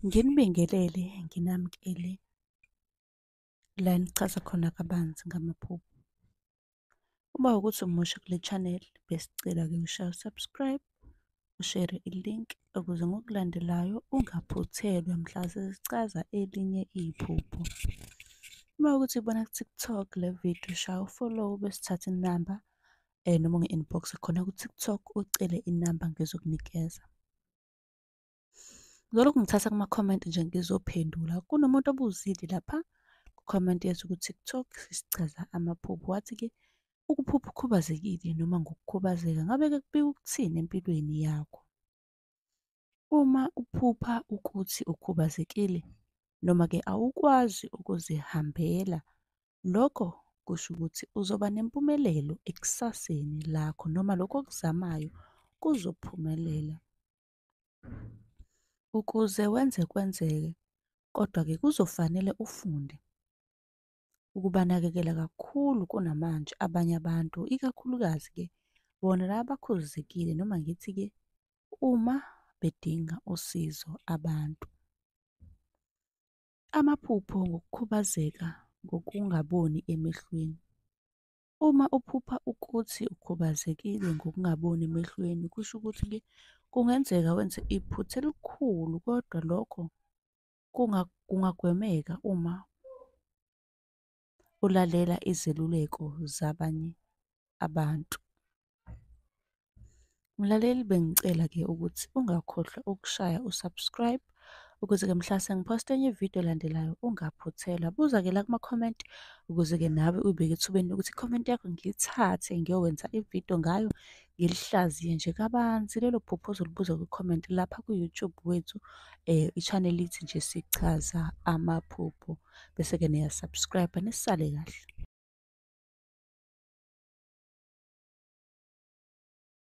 Nginibingelele, nginamukele la enichaza khona kabanzi ngamaphupho. Uma kuwukuthi umusha kule channel, besicela-ke ushaye u-subscribe, ushere i-link ukuze ngokulandelayo ungaphuthelwa mhla sesichaza elinye iphupho. Uma kuwukuthi ubona ku-TikTok le video, shaya u-follow bese uthatha inamba noma ungi-inbox khona ku-TikTok ucele inamba ngizokunikeza. Ngilokhu ngithatha kuma-comment nje ngizophendula. Kunomuntu obuzile lapha ku-comment yethu ku-TikTok sichaza amaphupho, wathi-ke ukuphupha ukhubazekile noma ngokukhubazeka ngabe-ke kubika ukuthini empilweni yakho? Uma uphupha ukuthi ukhubazekile noma-ke awukwazi ukuzihambela, lokho kusho ukuthi uzoba nempumelelo ekusaseni lakho noma lokho okuzamayo kuzophumelela. Ukuze wenze kwenzeke, kodwa-ke kuzofanele ufunde ukubanakekela kakhulu kunamanje abanye abantu, ikakhulukazi-ke bona laba abakhubazekile noma ngithi-ke uma bedinga usizo abantu. Amaphupho ngokukhubazeka ngokungaboni emehlweni. Uma uphupha ukuthi ukhubazekile ngokungaboni emehlweni, kusho ukuthi-ke kungenzeka wenze iphutha elikhulu, kodwa lokho kungagwemeka uma ulalela izeluleko zabanye abantu. Mlaleli, bengicela-ke ukuthi ungakhohlwa ukushaya u-subscribe, ukuze-ke mhla sengiphosta enye ividiyo elandelayo ungaphuthelwa. Buza-ke la kuma-comment, ukuze-ke nawe uy'beke ethubeni lokuthi i-comment yakho ngiyithathe ngiyokwenza ividiyo ngayo, ngilihlaziye nje kabanzi lelo phupho ozolibuza kwi-comment lapha ku-YouTube wethu. I-channel ithi nje sichaza amaphupho, bese-ke niya-subscribe-a, nisale kahle.